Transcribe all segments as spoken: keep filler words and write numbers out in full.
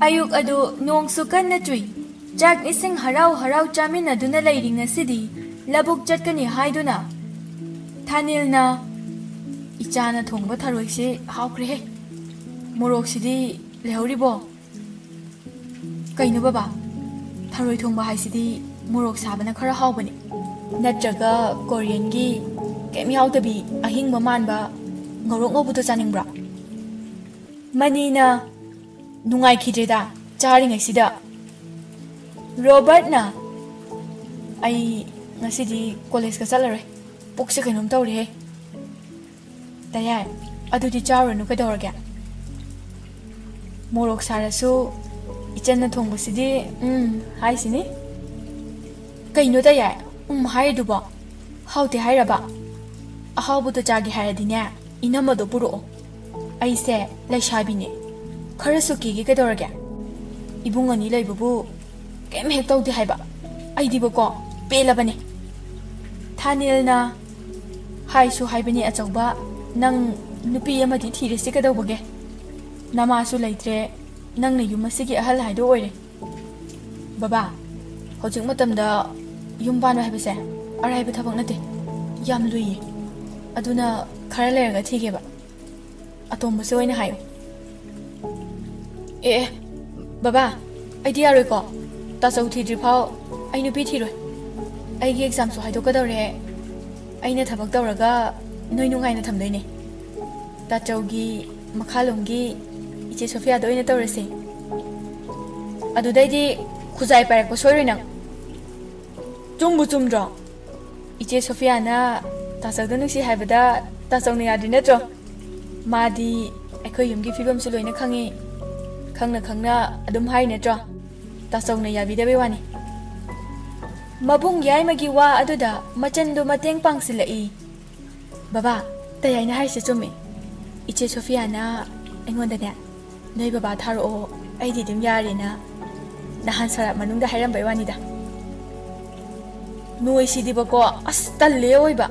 ꯑꯌꯨꯛ ꯑꯗꯨ ꯅꯣꯡꯁꯨ ꯀꯟꯅ ꯆꯨꯏ꯫ ꯆꯥꯛ ꯏꯁꯤꯡ ꯍꯔꯥꯎ ꯍꯔꯥꯎ ꯆꯥꯃꯤꯟꯅꯗꯨꯅ ꯂꯩꯔꯤ꯫ ꯉꯁꯤꯗꯤ ꯂꯧꯕꯨꯛ ꯆꯠꯀꯅꯤ ꯍꯥꯏꯗꯨꯅ ꯊꯥꯅꯤꯜꯅ, "ꯏꯆꯥꯅ ꯊꯣꯡꯕ ꯊꯔꯣꯏꯁꯤ ꯍꯥꯎꯈ꯭ꯔꯦꯍꯦ꯫ ꯃꯣꯔꯣꯛꯁꯤꯗꯤ ꯂꯩꯍꯧꯔꯤꯕꯣ?" "ꯀꯩꯅꯣ ꯕꯕꯥ, ꯊꯔꯣꯏ ꯊꯣꯡꯕ ꯍꯥꯏꯁꯤꯗꯤ ꯃꯣꯔꯣꯛ ꯁꯥꯕꯅ ꯈꯔ ꯍꯥꯎꯕꯅꯤ꯫ ꯅꯠꯇ꯭ꯔꯒ ꯀꯣꯔꯤꯌꯟꯒꯤ ꯀꯩꯝ ꯌꯥꯎꯗꯕꯤ ꯑꯍꯤꯡꯕ ꯃꯥꯟꯕ ꯉꯧꯔꯣꯛ ꯉꯧꯕꯗꯣ ꯆꯥꯅꯤꯡꯕ꯭ꯔꯣ?" ꯃꯅꯤꯅ ꯅꯨꯡꯉꯥꯏꯈꯤꯗ꯭ꯔꯦꯗ ꯆꯥꯔꯤꯉꯩꯁꯤꯗ꯫ ꯔꯣꯕꯔꯠꯅ, "ꯑꯩ ꯉꯁꯤꯗꯤ ꯀꯣꯂꯦꯖꯀ ꯆꯠꯂꯔꯣꯏ꯫ ꯄꯨꯛꯁꯦ ꯀꯩꯅꯣꯝ ꯇꯧꯔꯦꯍꯦ꯫" "ꯇꯌꯥꯏ, ꯑꯗꯨꯗꯤ ꯆꯥꯔꯨꯔꯅꯨ ꯀꯩꯗꯧꯔꯒꯦ? ꯃꯣꯔꯣꯛ ꯁꯥꯔꯁꯨ ꯏꯆꯟꯅ ꯊꯣꯡꯕꯁꯤꯗꯤ ꯎꯝ ꯍꯥꯏꯁꯤꯅꯤ꯫" "ꯀꯩꯅꯣ ꯇꯌꯥꯏ, ꯎꯝ ꯍꯥꯏꯔꯤꯗꯨꯕꯣ? ꯍꯥꯎꯇꯦ ꯍꯥꯏꯔꯕ? ꯑꯍꯥꯎꯕꯗꯣ ꯆꯥꯒꯦ ꯍꯥꯏꯔꯗꯤꯅꯦ, ꯏꯅꯝꯃꯗꯣ ꯄꯨꯔꯛꯑꯣ꯫ ꯑꯩꯁꯦ ꯂꯩꯁꯥꯕꯤꯅꯦ, ꯈꯔꯁꯨ ꯀꯦꯒꯦ ꯀꯩꯗꯧꯔꯒꯦ? ꯏꯕꯨꯡ ꯑꯅꯤ ꯂꯩꯕꯕꯨ ꯀꯩꯝ ꯍꯦꯛ ꯇꯧꯗꯦ ꯍꯥꯏꯕ꯫ ꯑꯩꯗꯤꯕꯀꯣ ꯄꯦꯜꯂꯕꯅꯦ꯫" ꯊꯥꯅꯤꯜꯅ, "ꯍꯥꯏꯁꯨ ꯍꯥꯏꯕꯅꯦ ꯑꯆꯧꯕ, ꯅꯪ ꯅꯨꯄꯤ ꯑꯃꯗꯤ ꯊꯤꯔꯁꯤ ꯀꯩꯗꯧꯕꯒꯦ? ꯅꯃꯥꯁꯨ ꯂꯩꯇ꯭ꯔꯦ, ꯅꯪꯅ ꯌꯨꯝ ꯑꯁꯤꯒꯤ ꯑꯍꯜ ꯍꯥꯏꯗꯣ ꯑꯣꯏꯔꯦ꯫" "ꯕꯕꯥ, ꯍꯧꯖꯤꯛ ꯃꯇꯝꯗ ꯌꯨꯝ ꯄꯥꯟꯕ ꯍꯥꯏꯕꯁꯦ ꯑꯔꯥꯏꯕ ꯊꯕꯛ ꯅꯠꯇꯦ, ꯌꯥꯝ ꯂꯨꯏꯌꯦ꯫ ꯑꯗꯨꯅ ꯈꯔ ꯂꯩꯔꯒ ꯊꯤꯒꯦꯕ꯫ ꯑꯇꯣꯝꯕꯁꯦ ꯑꯣꯏꯅ ꯍꯥꯏꯌꯨ꯫" "ꯑꯦ ꯑꯦ, ꯕꯕꯥ, ꯑꯩꯗꯤ ꯌꯥꯔꯣꯏꯀꯣ꯫ ꯇꯥꯆꯧ ꯊꯤꯗ꯭ꯔꯤꯐꯥꯎ ꯑꯩ ꯅꯨꯄꯤ ꯊꯤꯔꯣꯏ꯫ ꯑꯩꯒꯤ ꯑꯦꯛꯖꯥꯝꯁꯨ ꯍꯥꯏꯗꯣꯛꯀꯗꯧꯔꯦ꯫ ꯑꯩꯅ ꯊꯕꯛ ꯇꯧꯔꯒ ꯅꯣꯏ ꯅꯨꯡꯉꯥꯏꯅ ꯊꯝꯗꯣꯏꯅꯦ꯫ ꯇꯥꯆꯧꯒꯤ ꯃꯈꯥꯂꯣꯝꯒꯤ ꯏꯆꯦ ꯁꯣꯐꯤꯌꯥꯗ ꯑꯣꯏꯅ ꯇꯧꯔꯁꯦ꯫ ꯑꯗꯨꯗꯩꯗꯤ ꯈꯨꯖꯥꯏ ꯄꯥꯏꯔꯛꯄ ꯁꯣꯏꯔꯣꯏ ꯅꯪ꯫" "ꯆꯨꯝꯕꯨ ꯆꯨꯝꯗ꯭ꯔꯣ? ꯏꯆꯦ ꯁꯣꯐꯤꯌꯥꯅ ꯇꯥꯆꯧꯗ ꯅꯨꯡꯁꯤ ꯍꯥꯏꯕꯗ ꯇꯥꯆꯧꯅ ꯌꯥꯗ꯭ꯔꯤ ꯅꯠꯇ꯭ꯔꯣ? ꯃꯥꯗꯤ ꯑꯩꯈꯣꯏ ꯌꯨꯝꯒꯤ ꯐꯤꯕꯝꯁꯨ ꯂꯣꯏꯅ ꯈꯪꯉꯤ꯫ ꯈꯪꯅ ꯈꯪꯅ ꯑꯗꯨꯝ ꯍꯥꯏ ꯅꯠꯇ꯭ꯔꯣ? ꯇꯥꯆꯧꯅ ꯌꯥꯕꯤꯗꯕꯩ ꯋꯥꯅꯤ꯫" ꯃꯕꯨꯡ ꯌꯥꯏꯃꯒꯤ ꯋꯥ ꯑꯗꯨꯗ ꯃꯆꯟꯗꯨ ꯃꯇꯦꯡ ꯄꯥꯡꯁꯤꯜꯂꯛꯏ꯫ "ꯕꯕꯥ, ꯇꯌꯥꯏꯅ ꯍꯥꯏꯁꯦ ꯆꯨꯝꯃꯦ꯫ ꯏꯆꯦ ꯁꯣꯐꯤꯌꯥꯅ ꯑꯩꯉꯣꯟꯗꯅꯦ, ꯅꯣꯏ ꯕꯕꯥ ꯊꯥꯔꯛꯑꯣ, ꯑꯩꯗꯤ ꯑꯗꯨꯝ ꯌꯥꯔꯦꯅ ꯅꯍꯥꯟ ꯁꯔꯥꯞ ꯃꯅꯨꯡꯗ ꯍꯥꯏꯔꯝꯕꯩ ꯋꯥꯅꯤꯗ꯫" "ꯅꯣꯏꯁꯤꯗꯤꯕꯀꯣ, ꯑꯁ ꯇꯜꯂꯦ ꯑꯣꯏꯕ꯫"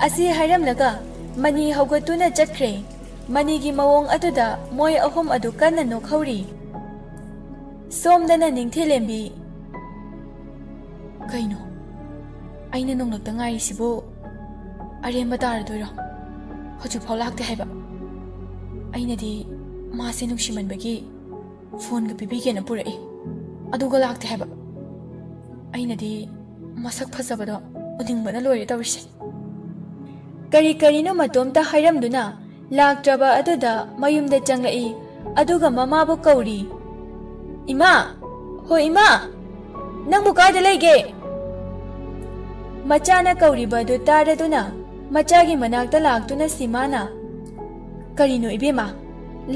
ꯑꯁꯤ ꯍꯥꯏꯔꯝꯂꯒ ꯃꯅꯤ ꯍꯧꯒꯠꯇꯨꯅ ꯆꯠꯈ꯭ꯔꯦ꯫ ꯃꯅꯤꯒꯤ ꯃꯑꯣꯡ ꯑꯗꯨꯗ ꯃꯣꯏ ꯑꯍꯨꯝ ꯑꯗꯨ ꯀꯟꯅ ꯅꯣꯛꯍꯧꯔꯤ꯫ ꯁꯣꯝꯗꯅ ꯅꯤꯡꯊꯤꯂꯦꯝꯕꯤ꯫ ꯀꯩꯅꯣ? ꯑꯩꯅ ꯅꯣꯡꯂꯛꯇ ꯉꯥꯏꯔꯤꯁꯤꯕꯨ ꯑꯔꯦꯝꯕ ꯇꯥꯔꯗꯣꯏꯔꯣ? ꯍꯧꯖꯤꯛꯐꯥꯎ ꯂꯥꯛꯇꯦ ꯍꯥꯏꯕ꯫ ꯑꯩꯅꯗꯤ ꯃꯥꯁꯦ ꯅꯨꯡꯁꯤꯃꯟꯕꯒꯤ ꯐꯣꯟꯒ ꯄꯤꯕꯤꯒꯦꯅ ꯄꯨꯔꯛꯏ, ꯑꯗꯨꯒ ꯂꯥꯛꯇꯦ ꯍꯥꯏꯕ꯫ ꯑꯩꯅꯗꯤ ꯃꯁꯛ ꯐꯖꯕꯗꯣ ꯎꯅꯤꯡꯕꯅ ꯂꯣꯏꯔꯦ ꯇꯧꯔꯤꯁꯦ꯫ ꯀꯔꯤ ꯀꯔꯤꯅꯣ ꯃꯇꯣꯝꯇ ꯍꯥꯏꯔꯝꯗꯨꯅ ꯂꯥꯛꯇ꯭ꯔꯕ ꯑꯗꯨꯗ ꯃꯌꯨꯝꯗ ꯆꯪꯂꯛꯏ꯫ ꯑꯗꯨꯒ ꯃꯃꯥꯕꯨ ꯀꯧꯔꯤ, "ꯏꯃꯥ! ꯍꯣ ꯏꯃꯥ! ꯅꯪꯕꯨ ꯀꯥꯏꯗ ꯂꯩꯒꯦ?" ꯃꯆꯥꯅ ꯀꯧꯔꯤꯕ ꯑꯗꯨ ꯇꯥꯔꯗꯨꯅ ꯃꯆꯥꯒꯤ ꯃꯅꯥꯛꯇ ꯂꯥꯛꯇꯨꯅ ꯁꯤꯃꯥꯅ, "ꯀꯔꯤꯅꯣ ꯏꯕꯦꯝꯃ,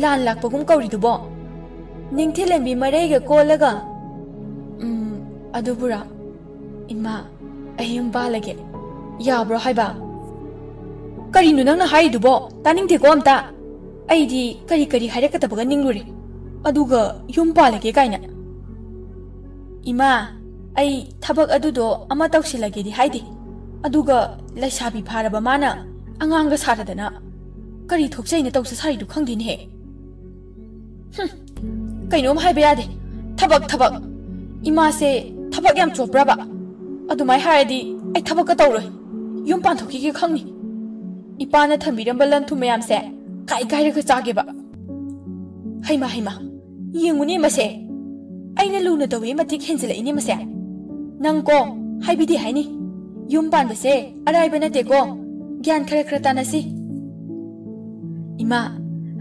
ꯂꯥꯟ ꯂꯥꯛꯄꯒꯨꯝ ꯀꯧꯔꯤꯗꯨꯕꯣ?" ꯅꯤꯡꯊꯤꯂꯦꯝꯕꯤ ꯃꯔꯩꯒ ꯀꯣꯜꯂꯒ, "ꯎꯝ, ꯑꯗꯨꯕꯨꯔꯥ, ꯏꯃꯥ, ꯑꯩ ꯌꯨꯝ ꯄꯥꯜꯂꯒꯦ꯫ ꯌꯥꯕ꯭ꯔꯣ ꯍꯥꯏꯕ?" "ꯀꯔꯤꯅꯣ ꯅꯪꯅ ꯍꯥꯏꯔꯤꯗꯨꯕꯣ? ꯇꯥꯅꯤꯡꯗꯦꯀꯣ ꯑꯝꯇ꯫ ꯑꯩꯗꯤ ꯀꯔꯤ ꯀꯔꯤ ꯍꯥꯏꯔꯛꯀꯗꯕꯒ ꯅꯤꯡꯂꯨꯔꯦ, ꯑꯗꯨꯒ ꯌꯨꯝ ꯄꯥꯜꯂꯒꯦ ꯀꯥꯏꯅ꯫ ꯏꯃꯥ, ꯑꯩ ꯊꯕꯛ ꯑꯗꯨꯗꯣ ꯑꯃ ꯇꯧꯁꯤꯜꯂꯒꯦꯗꯤ ꯍꯥꯏꯗꯦ, ꯑꯗꯨꯒ ꯂꯩꯁꯥꯕꯤ ꯐꯥꯔꯕ ꯃꯥꯅ ꯑꯉꯥꯡꯒ ꯁꯥꯔꯗꯅ꯫ ꯀꯔꯤ ꯊꯣꯛꯆꯩꯅ ꯇꯧꯁ ꯁꯥꯔꯤꯗꯨ ꯈꯪꯗꯦꯅꯦꯍꯦ꯫ ꯍꯨꯝ, ꯀꯩꯅꯣꯝ ꯍꯥꯏꯕ ꯌꯥꯗꯦ꯫ ꯊꯕꯛ, ꯊꯕꯛ꯫ ꯏꯃꯥꯁꯦ ꯊꯕꯛ ꯌꯥꯝ ꯆꯣꯞꯄ꯭ꯔꯕ? ꯑꯗꯨꯃꯥꯏ ꯍꯥꯏꯔꯗꯤ ꯑꯩ ꯊꯕꯛꯀ ꯇꯧꯔꯣꯏ꯫ ꯌꯨꯝ ꯄꯥꯟꯊꯣꯛꯈꯤꯒꯦ ꯈꯪꯅꯤ꯫ ꯏꯄꯥꯅ ꯊꯝꯕꯤꯔꯝꯕ ꯂꯟ ꯊꯨꯝ ꯃꯌꯥꯝꯁꯦ ꯀꯥꯏ ꯀꯥꯏꯔꯒ ꯆꯥꯒꯦꯕ?" ꯍꯩꯃꯥ, ꯍꯩꯃꯥ, ꯌꯦꯡꯉꯨꯅꯦ ꯃꯁꯦ꯫ ꯑꯩꯅ ꯂꯨꯅ ꯇꯧꯏ ꯃꯇꯤꯛ ꯍꯦꯟꯖꯤꯜꯂꯛꯏꯅꯦ ꯃꯁꯦ꯫ ꯅꯪ ꯀꯣ, ꯍꯥꯏꯕꯤꯗꯦ ꯍꯥꯏꯅꯤ꯫ ꯌꯨꯝ ꯄꯥꯟꯕꯁꯦ ꯑꯔꯥꯏꯕ ꯅꯠꯇꯦꯀꯣ꯫ ꯒ꯭ꯌꯥꯟ ꯈꯔ ꯈꯔ ꯇꯥꯅꯁꯤ꯫ ꯏꯃꯥ,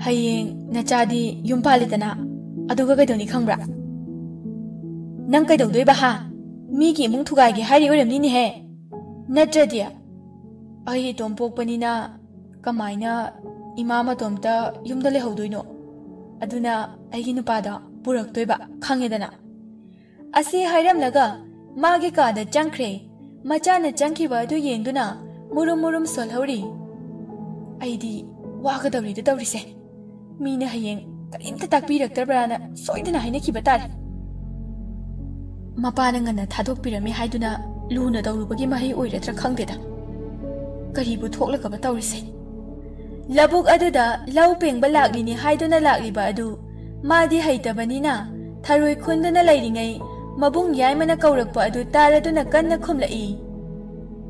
ꯍꯌꯦꯡ ꯅꯆꯥꯗꯤ ꯌꯨꯝ ꯄꯥꯜꯂꯦꯗꯅ, ꯑꯗꯨꯒ ꯀꯩꯗꯧꯅꯤ ꯈꯪꯕ꯭ꯔꯥ? ꯅꯪ ꯀꯩꯗꯧꯗꯣꯏꯕ ꯍꯥ? ꯃꯤꯒꯤ ꯏꯃꯨꯡ ꯊꯨꯒꯥꯏꯒꯦ ꯍꯥꯏꯔꯤ ꯑꯣꯏꯔꯝꯅꯤꯅꯦꯍꯦ꯫ ꯅꯠꯇ꯭ꯔꯗꯤ ꯑꯩ ꯏꯇꯣꯝ ꯄꯣꯛꯄꯅꯤꯅ ꯀꯃꯥꯏꯅ ꯏꯃꯥ ꯃꯇꯣꯝꯇ ꯌꯨꯝꯗ ꯂꯩꯍꯧꯗꯣꯏꯅꯣ? ꯑꯗꯨꯅ ꯑꯩꯒꯤ ꯅꯨꯄꯥꯗꯣ ꯄꯨꯔꯛꯇꯣꯏꯕ, ꯈꯪꯉꯦꯗꯅ꯫ ꯑꯁꯤ ꯍꯥꯏꯔꯝꯂꯒ ꯃꯥꯒꯤ ꯀꯥꯗ ꯆꯪꯈ꯭ꯔꯦ꯫ ꯃꯆꯥꯅ ꯆꯪꯈꯤꯕ ꯑꯗꯨ ꯌꯦꯡꯗꯨꯅ ꯃꯨꯔꯨꯝ ꯃꯨꯔꯨꯝ ꯁꯣꯜꯍꯧꯔꯤ꯫ ꯑꯩꯗꯤ ꯋꯥꯒꯗꯧꯔꯤꯗ ꯇꯧꯔꯤꯁꯦ꯫ ꯃꯤꯅ ꯍꯌꯦꯡ ꯀꯔꯤꯝꯇ ꯇꯥꯛꯄꯤꯔꯛꯇꯕ꯭ꯔꯥꯅ ꯁꯣꯏꯗꯅ ꯍꯥꯏꯅꯈꯤꯕ ꯇꯥꯔꯦ꯫ ꯃꯄꯥꯅ ꯉꯟꯅ ꯊꯥꯗꯣꯛꯄꯤꯔꯝꯃꯤ ꯍꯥꯏꯗꯨꯅ ꯂꯨꯅ ꯇꯧꯔꯨꯕꯒꯤ ꯃꯍꯩ ꯑꯣꯏꯔꯗ꯭ꯔꯥ ꯈꯪꯗꯦꯗ꯫ ꯀꯔꯤꯕꯨ ꯊꯣꯛꯂꯒꯕ ꯇꯧꯔꯤꯁꯦ? ꯂꯧꯕꯨꯛ ꯑꯗꯨꯗ ꯂꯧ ꯄꯦꯡꯕ ꯂꯥꯛꯂꯤꯅꯤ ꯍꯥꯏꯗꯨꯅ ꯂꯥꯛꯂꯤꯕ ꯑꯗꯨ ꯃꯥꯗꯤ ꯍꯩꯇꯕꯅꯤꯅ ꯊꯔꯣꯏ ꯈꯨꯟꯗꯨꯅ ꯂꯩꯔꯤꯉꯩ ꯃꯕꯨꯡ ꯌꯥꯏꯃꯅ ꯀꯧꯔꯛꯄ ꯑꯗꯨ ꯇꯥꯔꯗꯨꯅ ꯀꯟꯅ ꯈꯨꯝꯂꯛꯏ꯫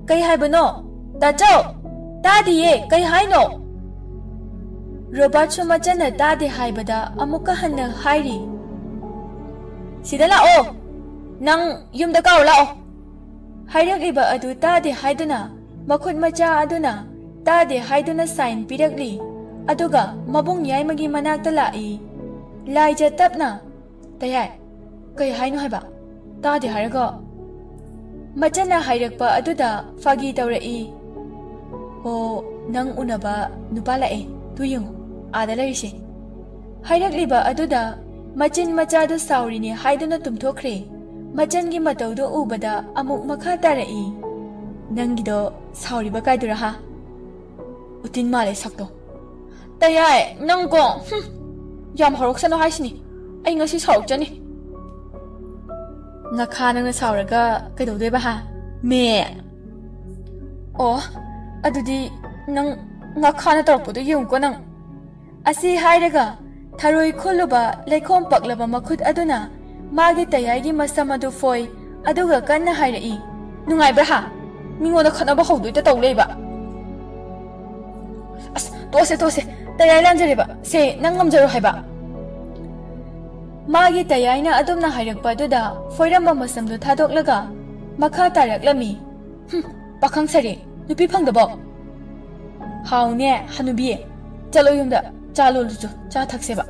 "ꯀꯩ ꯍꯥꯏꯕꯅꯣ? ꯇꯥꯆꯧ! ꯇꯥꯗꯤꯌꯦ, ꯀꯩ ꯍꯥꯏꯅꯣ?" ꯔꯣꯕꯥꯔꯠꯁꯨ ꯃꯆꯟꯅ ꯇꯥꯗꯦ ꯍꯥꯏꯕꯗ ꯑꯃꯨꯛꯀ ꯍꯟꯅ ꯍꯥꯏꯔꯤ, "ꯁꯤꯗ ꯂꯥꯛꯑꯣ! ꯅꯪ ꯌꯨꯝꯗ ꯀꯥꯔꯨ ꯂꯥꯛꯑꯣ!" ꯍꯥꯏꯔꯛꯂꯤꯕ ꯑꯗꯨ ꯇꯥꯗꯦ ꯍꯥꯏꯗꯨꯅ ꯃꯈꯨꯠ ꯃꯆꯥ ꯑꯗꯨꯅ ꯇꯥꯗꯦ ꯍꯥꯏꯗꯨꯅ ꯁꯥꯏꯟ ꯄꯤꯔꯛꯂꯤ꯫ ꯑꯗꯨꯒ ꯃꯕꯨꯡ ꯌꯥꯏꯃꯒꯤ ꯃꯅꯥꯛꯇ ꯂꯥꯛꯏ꯫ ꯂꯥꯏꯖ ꯇꯞꯅ, "ꯇꯌꯥꯏ, ꯀꯩ ꯍꯥꯏꯅꯣ ꯍꯥꯏꯕ? ꯇꯥꯗꯦ ꯍꯥꯏꯔꯒ?" ꯃꯆꯟꯅ ꯍꯥꯏꯔꯛꯄ ꯑꯗꯨꯗ ꯐꯥꯒꯤ ꯇꯧꯔꯛꯏ꯫ "ꯑꯣ, ꯅꯪ ꯎꯅꯕ ꯅꯨꯄꯥ ꯂꯥꯛꯑꯦ, ꯇꯨ ꯌꯦꯡꯉꯨ, ꯑꯥꯗ ꯂꯩꯔꯤꯁꯦ꯫" ꯍꯥꯏꯔꯛꯂꯤꯕ ꯑꯗꯨꯗ ꯃꯆꯤꯟ ꯃꯆꯥꯗꯨ ꯁꯥꯎꯔꯤꯅꯦ ꯍꯥꯏꯗꯨꯅ ꯇꯨꯝꯊꯣꯛꯈ꯭ꯔꯦ꯫ ꯃꯆꯟꯒꯤ ꯃꯇꯧꯗꯨ ꯎꯕꯗ ꯑꯃꯨꯛ ꯃꯈꯥ ꯇꯥꯔꯛꯏ꯫ "ꯅꯪꯒꯤꯗꯣ ꯁꯥꯎꯔꯤꯕ ꯀꯥꯏꯗꯨꯔꯥ ꯍꯥ? ꯎꯇꯤꯟ ꯃꯥꯜꯂꯦ ꯁꯛꯇꯣ꯫" "ꯇꯌꯥꯏ, ꯅꯪꯀꯣ, ꯍꯨꯝ, ꯌꯥꯝ ꯍꯧꯔꯛꯁꯅꯨ ꯍꯥꯏꯁꯤꯅꯤ꯫ ꯑꯩ ꯉꯁꯤ ꯁꯥꯎꯔꯛꯆꯅꯤ꯫" "ꯉꯥꯈꯥ ꯅꯪꯅ ꯁꯥꯎꯔꯒ ꯀꯩꯗꯧꯗꯣꯏꯕ ꯍꯥ? ꯃꯦ!" "ꯑꯣ, ꯑꯗꯨꯗꯤ ꯅꯪ ꯉꯥꯈꯥꯅ ꯇꯧꯔꯛꯄꯗꯣ ꯌꯦꯡꯉꯨꯀꯣ ꯅꯪ꯫" ꯑꯁꯤ ꯍꯥꯏꯔꯒ ꯊꯔꯣꯏ ꯈꯨꯜꯂꯨꯕ ꯂꯩꯈꯣꯝ ꯄꯛꯂꯕ ꯃꯈꯨꯠ ꯑꯗꯨꯅ ꯃꯥꯒꯤ ꯇꯌꯥꯏꯒꯤ ꯃꯁꯝ ꯑꯗꯨ ꯐꯣꯏ, ꯑꯗꯨꯒ ꯀꯟꯅ ꯍꯥꯏꯔꯛꯏ, "ꯅꯨꯡꯉꯥꯏꯕ꯭ꯔꯥ ꯍꯥ? ꯃꯤꯉꯣꯟꯗ ꯈꯠꯅꯕ ꯍꯧꯗꯣꯏꯇ ꯇꯧ ꯂꯩꯕ꯫ ꯑꯁ, ꯇꯣꯛꯑꯁꯦ, ꯇꯣꯛꯑꯁꯦ꯫ ꯇꯌꯥꯏ ꯂꯥꯟꯖꯔꯦꯕ꯫ ꯁꯦ, ꯅꯪ ꯉꯝꯖꯔꯣ ꯍꯥꯏꯕ꯫" ꯃꯥꯒꯤ ꯇꯌꯥꯏꯅ ꯑꯗꯨꯝꯅ ꯍꯥꯏꯔꯛꯄ ꯑꯗꯨꯗ ꯐꯣꯏꯔꯝꯕ ꯃꯁꯝꯗꯨ ꯊꯥꯗꯣꯛꯂꯒ ꯃꯈꯥ ꯇꯥꯔꯛꯂꯝꯃꯤ꯫ "ꯍꯨꯝ, ꯄꯥꯈꯪ ꯁꯥꯔꯤ, ꯅꯨꯄꯤ ꯐꯪꯗꯕꯣ?" "ꯍꯥꯎꯅꯦ, ꯍꯅꯨꯕꯤ, ꯆꯠꯂꯣ ꯌꯨꯝꯗ, ꯆꯥ ꯂꯣꯜꯂꯨꯆꯣ, ꯆꯥ ꯊꯛꯁꯦꯕ꯫"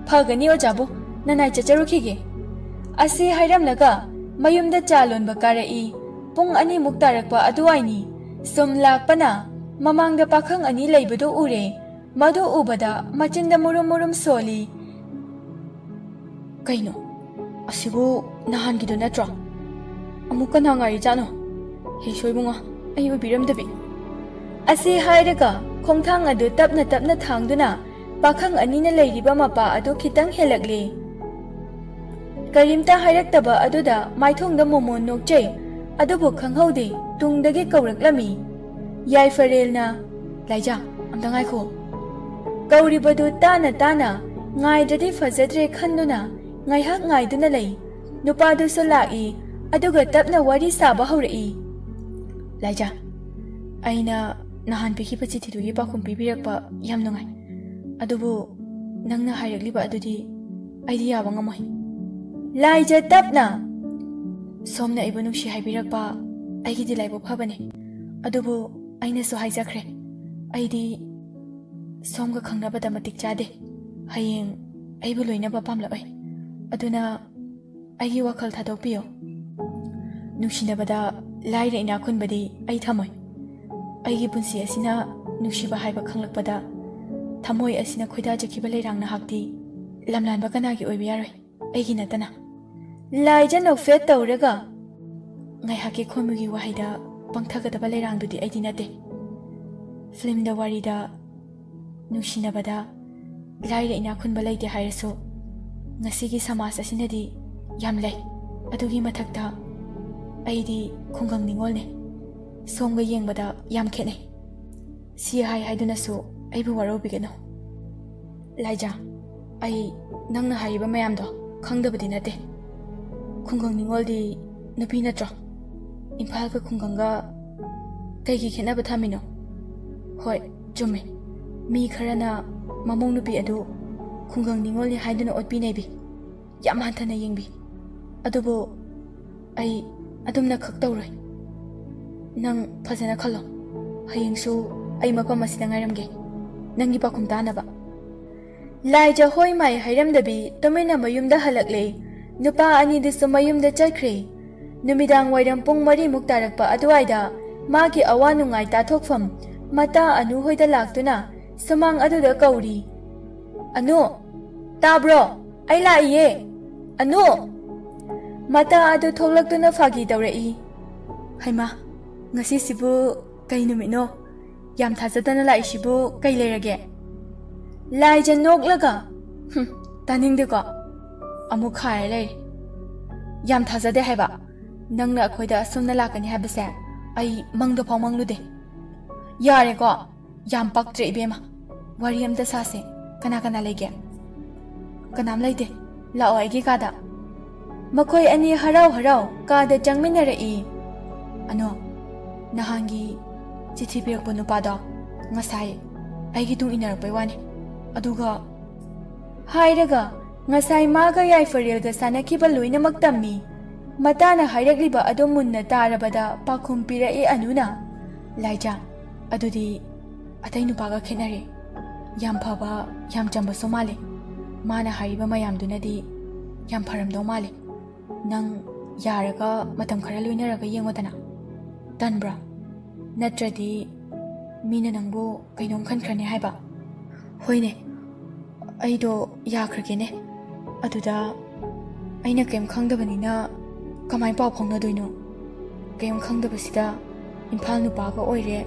"ꯐꯒꯅꯤ ꯑꯣꯖꯥꯕꯨ, ꯅꯅꯥꯏ ꯆꯠꯆꯔꯨꯈꯤꯒꯦ꯫" ꯑꯁꯤ ꯍꯥꯏꯔꯝꯂꯒ ꯃꯌꯨꯝꯗ ꯆꯥ ꯂꯣꯟꯕ ꯀꯥꯔꯛꯏ꯫ ꯄꯨꯡ ꯑꯅꯤꯃꯨꯛ ꯇꯥꯔꯛꯄ ꯑꯗꯨꯋꯥꯏꯅꯤ꯫ ꯁꯨꯝ ꯂꯥꯛꯄꯅ ꯃꯃꯥꯡꯗ ꯄꯥꯈꯪ ꯑꯅꯤ ꯂꯩꯕꯗꯨ ꯎꯔꯦ꯫ ꯃꯗꯨ ꯎꯕꯗ ꯃꯆꯤꯟꯗ ꯃꯨꯔꯨꯝ ꯃꯨꯔꯨꯝ ꯁꯣꯜꯂꯤ꯫ "ꯀꯩꯅꯣ? ꯑꯁꯤꯕꯨ ꯅꯍꯥꯟꯒꯤꯗꯨ ꯅꯠꯇ꯭ꯔꯣ? ꯑꯃꯨꯛ ꯀꯅꯥ ꯉꯥꯏꯔꯤꯖꯥꯠꯅꯣ? ꯍꯦ ꯁꯣꯏꯕꯨꯡꯉꯣ, ꯑꯩ ꯑꯣꯏꯕꯤꯔꯝꯗꯕꯤ꯫" ꯑꯁꯤ ꯍꯥꯏꯔꯒ ꯈꯣꯡꯊꯥꯡ ꯑꯗꯨ ꯇꯞꯅ ꯇꯞꯅ ꯊꯥꯡꯗꯨꯅ ꯄꯥꯈꯪ ꯑꯅꯤꯅ ꯂꯩꯔꯤꯕ ꯃꯄꯥ ꯑꯗꯨ ꯈꯤꯇꯪ ꯍꯦꯜꯂꯛꯂꯦ꯫ ꯀꯔꯤꯝꯇ ꯍꯥꯏꯔꯛꯇꯕ ꯑꯗꯨꯗ ꯃꯥꯏꯊꯣꯡꯗ ꯃꯣꯃꯣꯟ ꯅꯣꯛꯆꯩ꯫ ꯑꯗꯨꯕꯨ ꯈꯪꯍꯧꯗꯦ, ꯇꯨꯡꯗꯒꯤ ꯀꯧꯔꯛꯂꯝꯃꯤ꯫ ꯌꯥꯏꯐꯔꯦꯜꯅ, "ꯂꯥꯏꯖꯥ, ꯑꯝꯇ ꯉꯥꯏꯈꯣ꯫" ꯀꯧꯔꯤꯕꯗꯨ ꯇꯥꯅ ꯇꯥꯅ ꯉꯥꯏꯗ꯭ꯔꯗꯤ ꯐꯖꯗ꯭ꯔꯦ ꯈꯟꯗꯨꯅ ꯉꯥꯏꯍꯥꯛ ꯉꯥꯏꯗꯨꯅ ꯂꯩ꯫ ꯅꯨꯄꯥꯗꯨꯁꯨ ꯂꯥꯛꯏ, ꯑꯗꯨꯒ ꯇꯞꯅ ꯋꯥꯔꯤ ꯁꯥꯕ ꯍꯧꯔꯛꯏ꯫ "ꯂꯥꯏꯖꯥ, ꯑꯩꯅ ꯅꯍꯥꯟ ꯄꯤꯈꯤꯕ ꯆꯤꯊꯤꯗꯨꯒꯤ ꯄꯥꯎꯈꯨꯝ ꯄꯤꯕꯤꯔꯛꯄ ꯌꯥꯝ ꯅꯨꯡꯉꯥꯏ꯫ ꯑꯗꯨꯕꯨ ꯅꯪꯅ ꯍꯥꯏꯔꯛꯂꯤꯕ ꯑꯗꯨꯗꯤ ꯑꯩꯗꯤ ꯌꯥꯕ ꯉꯝꯃꯣꯏ꯫" ꯂꯥꯏꯖꯥ ꯇꯞꯅ, "ꯁꯣꯝꯅ ꯑꯩꯕꯨ ꯅꯨꯡꯁꯤ ꯍꯥꯏꯕꯤꯔꯛꯄ ꯑꯩꯒꯤꯗꯤ ꯂꯥꯏꯕꯛ ꯐꯕꯅꯤ꯫ ꯑꯗꯨꯕꯨ ꯑꯩꯅꯁꯨ ꯍꯥꯏꯖꯈ꯭ꯔꯦ, ꯑꯩꯗꯤ ꯁꯣꯝꯒ ꯈꯪꯅꯕꯗ ꯃꯇꯤꯛ ꯆꯥꯗꯦ꯫ ꯍꯌꯦꯡ ꯑꯩꯕꯨ ꯂꯣꯏꯅꯕ ꯄꯥꯝꯂꯛꯑꯣꯏ꯫ ꯑꯗꯨꯅ ꯑꯩꯒꯤ ꯋꯥꯈꯜ ꯊꯥꯗꯣꯛꯄꯤꯌꯨ꯫ ꯅꯨꯡꯁꯤꯅꯕꯗ ꯂꯥꯏꯔ ꯏꯅꯥꯛ ꯈꯨꯟꯕꯗꯤ ꯑꯩ ꯊꯝꯃꯣꯏ꯫ ꯑꯩꯒꯤ ꯄꯨꯟꯁꯤ ꯑꯁꯤꯅ ꯅꯨꯡꯁꯤꯕ ꯍꯥꯏꯕ ꯈꯪꯂꯛꯄꯗ ꯊꯃꯣꯏ ꯑꯁꯤꯅ ꯈꯣꯏꯗꯥꯖꯈꯤꯕ ꯂꯩꯔꯥꯡ ꯅꯍꯥꯛꯇꯤ ꯂꯝꯂꯥꯟꯕ ꯀꯅꯥꯒꯤ ꯑꯣꯏꯕ ꯌꯥꯔꯣꯏ, ꯑꯩꯒꯤ ꯅꯠꯇꯅ꯫" ꯂꯥꯏꯖꯥ ꯅꯣꯛꯐꯦꯠ ꯇꯧꯔꯒ, "ꯉꯥꯏꯍꯥꯛꯀꯤ ꯈꯣꯏꯃꯨꯒꯤ ꯋꯥꯍꯩꯗ ꯄꯪꯊꯒꯗꯕ ꯂꯩꯔꯥꯡꯗꯨꯗꯤ ꯑꯩꯗꯤ ꯅꯠꯇꯦ꯫ ꯐꯤꯂꯝꯗ, ꯋꯥꯔꯤꯗ, ꯅꯨꯡꯁꯤꯅꯕꯗ ꯂꯥꯏꯔ ꯏꯅꯥꯛ ꯈꯨꯟꯕ ꯂꯩꯇꯦ ꯍꯥꯏꯔꯁꯨ, ꯉꯁꯤꯒꯤ ꯁꯃꯥꯖ ꯑꯁꯤꯅꯗꯤ ꯌꯥꯝ ꯂꯩ꯫ ꯑꯗꯨꯒꯤ ꯃꯊꯛꯇ ꯑꯩꯗꯤ ꯈꯨꯡꯒꯪ ꯅꯤꯉꯣꯜꯅꯦ꯫ ꯁꯣꯝꯒ ꯌꯦꯡꯕꯗ ꯌꯥꯝ ꯈꯦꯠꯅꯩ꯫ ꯁꯤ ꯍꯥꯏ ꯍꯥꯏꯗꯨꯅꯁꯨ ꯑꯩꯕꯨ ꯋꯥꯔꯧꯕꯤꯒꯅꯨ꯫ ꯂꯥꯏꯖꯥ, ꯑꯩ ꯅꯪꯅ ꯍꯥꯏꯔꯤꯕ ꯃꯌꯥꯝꯗꯣ ꯈꯪꯗꯕꯗꯤ ꯅꯠꯇꯦ꯫ ꯈꯨꯡꯒꯪ ꯅꯤꯉꯣꯜꯗꯤ ꯅꯨꯄꯤ ꯅꯠꯇ꯭ꯔꯣ? ꯏꯝꯐꯥꯜꯒ ꯈꯨꯡꯒꯪꯒ ꯀꯩꯒꯤ ꯈꯦꯠꯅꯕ ꯊꯝꯃꯤꯅꯣ? ꯍꯣꯏ, ꯆꯨꯝꯃꯦ꯫ ꯃꯤ ꯈꯔꯅ ꯃꯃꯧ ꯅꯨꯄꯤ ꯑꯗꯨ ꯈꯨꯡꯒꯪ ꯅꯤꯉꯣꯜꯅꯤ ꯍꯥꯏꯗꯨꯅ ꯑꯣꯠꯄꯤ ꯅꯩꯕꯤ꯫ ꯌꯥꯝ ꯍꯟꯊꯅ ꯌꯦꯡꯕꯤ꯫ ꯑꯗꯨꯕꯨ ꯑꯩ ꯑꯗꯨꯝꯅ ꯈꯛ ꯇꯧꯔꯣꯏ꯫ ꯅꯪ ꯐꯖꯅ ꯈꯜꯂꯣ꯫ ꯍꯌꯦꯡꯁꯨ ꯑꯩ ꯃꯐꯝ ꯑꯁꯤꯗ ꯉꯥꯏꯔꯝꯒꯦ꯫ ꯅꯪꯒꯤ ꯄꯥꯎꯈꯨꯝ ꯇꯥꯅꯕ꯫" ꯂꯥꯏꯖꯥ ꯍꯣꯏ ꯃꯥꯏ ꯍꯥꯏꯔꯝꯗꯕꯤ ꯇꯨꯃꯤꯟꯅ ꯃꯌꯨꯝꯗ ꯍꯜꯂꯛꯂꯦ꯫ ꯅꯨꯄꯥ ꯑꯅꯤꯗꯨꯁꯨ ꯃꯌꯨꯝꯗ ꯆꯠꯈ꯭ꯔꯦ꯫ ꯅꯨꯃꯤꯗꯥꯡ ꯋꯥꯏꯔꯝ ꯄꯨꯡ ꯃꯔꯤꯃꯨꯛ ꯇꯥꯔꯛꯄ ꯑꯗꯨꯋꯥꯏꯗ ꯃꯥꯒꯤ ꯑꯋꯥ ꯅꯨꯡꯉꯥꯏ ꯇꯥꯊꯣꯛꯐꯝ ꯃꯇꯥ ꯑꯅꯨ ꯍꯣꯏꯗ ꯂꯥꯛꯇꯨꯅ ꯁꯨꯃꯥꯡ ꯑꯗꯨꯗ ꯀꯧꯔꯤ꯫ "ꯑꯅꯨ, ꯇꯥꯕ꯭ꯔꯣ? ꯑꯩ ꯂꯥꯛꯏꯌꯦ꯫ ꯑꯅꯨ!" ꯃꯇꯥ ꯑꯗꯨ ꯊꯣꯛꯂꯛꯇꯨꯅ ꯐꯥꯒꯤ ꯇꯧꯔꯛꯏ꯫ "ꯍꯩꯃꯥ, ꯉꯁꯤꯁꯤꯕꯨ ꯀꯩ ꯅꯨꯃꯤꯠꯅꯣ? ꯌꯥꯝ ꯊꯥꯖꯗꯅ ꯂꯥꯛꯏꯁꯤꯕꯨ ꯀꯩ ꯂꯩꯔꯒꯦ?" ꯂꯥꯏꯖꯥ ꯅꯣꯛꯂꯒ, "ꯍꯨꯝ, ꯇꯥꯅꯤꯡꯗꯦꯀꯣ꯫ ꯑꯃꯨꯛ ꯈꯥꯏꯔ ꯂꯩꯔꯦ꯫ ꯌꯥꯝ ꯊꯥꯖꯗꯦ ꯍꯥꯏꯕ꯫ ꯅꯪꯅ ꯑꯩꯈꯣꯏꯗ ꯑꯁꯨꯝꯅ ꯂꯥꯛꯀꯅꯤ ꯍꯥꯏꯕꯁꯦ ꯑꯩ ꯃꯪꯗ ꯐꯥꯎ ꯃꯪꯂꯨꯗꯦ꯫ ꯌꯥꯔꯦꯀꯣ, ꯌꯥꯝ ꯄꯛꯇ꯭ꯔꯦ ꯏꯕꯦꯝꯃ꯫ ꯋꯥꯔꯤ ꯑꯝꯇ ꯁꯥꯁꯦ꯫ ꯀꯅꯥ ꯀꯅꯥ ꯂꯩꯒꯦ?" "ꯀꯅꯥꯝ ꯂꯩꯇꯦ꯫ ꯂꯥꯛꯑꯣ ꯑꯩꯒꯤ ꯀꯥꯗ꯫ ꯃꯈꯣꯏ ꯑꯅꯤ ꯍꯔꯥꯎ ꯍꯔꯥꯎ ꯀꯥꯗ ꯆꯪꯃꯤꯟꯅꯔꯛꯏ꯫ ꯑꯅꯣ, ꯅꯍꯥꯟꯒꯤ ꯆꯤꯊꯤ ꯄꯤꯔꯛꯄ ꯅꯨꯄꯥꯗꯣ ꯉꯁꯥꯏ ꯑꯩꯒꯤ ꯇꯨꯡ ꯏꯟꯅꯔꯛꯄꯩ ꯋꯥꯅꯤ꯫ ꯑꯗꯨꯒ ꯍꯥꯏꯔꯒ ꯉꯁꯥꯏ ꯃꯥꯒ ꯌꯥꯏꯐꯔꯦꯜꯒ ꯁꯥꯟꯅꯈꯤꯕ ꯂꯣꯏꯅꯃꯛ ꯇꯝꯃꯤ꯫ ꯃꯇꯥꯅ ꯍꯥꯏꯔꯛꯂꯤꯕ ꯑꯗꯨ ꯃꯨꯟꯅ ꯇꯥꯔꯕꯗ ꯄꯥꯎꯈꯨꯝ ꯄꯤꯔꯛꯏ ꯑꯅꯨꯅ꯫ "ꯂꯥꯏꯖꯥ, ꯑꯗꯨꯗꯤ ꯑꯇꯩ ꯅꯨꯄꯥꯒ ꯈꯦꯠꯅꯔꯦ꯫ ꯌꯥꯝ ꯐꯕ, ꯌꯥꯝ ꯆꯝꯕꯁꯨ ꯃꯥꯜꯂꯦ꯫ ꯃꯥꯅ ꯍꯥꯏꯔꯤꯕ ꯃꯌꯥꯝꯗꯨꯅꯗꯤ ꯌꯥꯝ ꯐꯔꯝꯗꯧ ꯃꯥꯜꯂꯦ꯫ ꯅꯪ ꯌꯥꯔꯒ ꯃꯇꯝ ꯈꯔ ꯂꯣꯏꯅꯔꯒ ꯌꯦꯡꯉꯣꯗꯅ꯫ ꯇꯟꯕ꯭ꯔꯥ? ꯅꯠꯇ꯭ꯔꯗꯤ ꯃꯤꯅ ꯅꯪꯕꯨ ꯀꯩꯅꯣꯝ ꯈꯟꯈ꯭ꯔꯅꯤ ꯍꯥꯏꯕ?" "ꯍꯣꯏꯅꯦ, ꯑꯩꯗꯣ ꯌꯥꯈ꯭ꯔꯒꯦꯅꯦ꯫ ꯑꯗꯨꯗ ꯑꯩꯅ ꯀꯩꯝ ꯈꯪꯗꯕꯅꯤꯅ ꯀꯃꯥꯏ ꯄꯥꯎ ꯐꯥꯎꯅꯗꯣꯏꯅꯣ? ꯀꯩꯝ ꯈꯪꯗꯕꯁꯤꯗ ꯏꯝꯐꯥꯜ ꯅꯨꯄꯥꯒ ꯑꯣꯏꯔꯦ,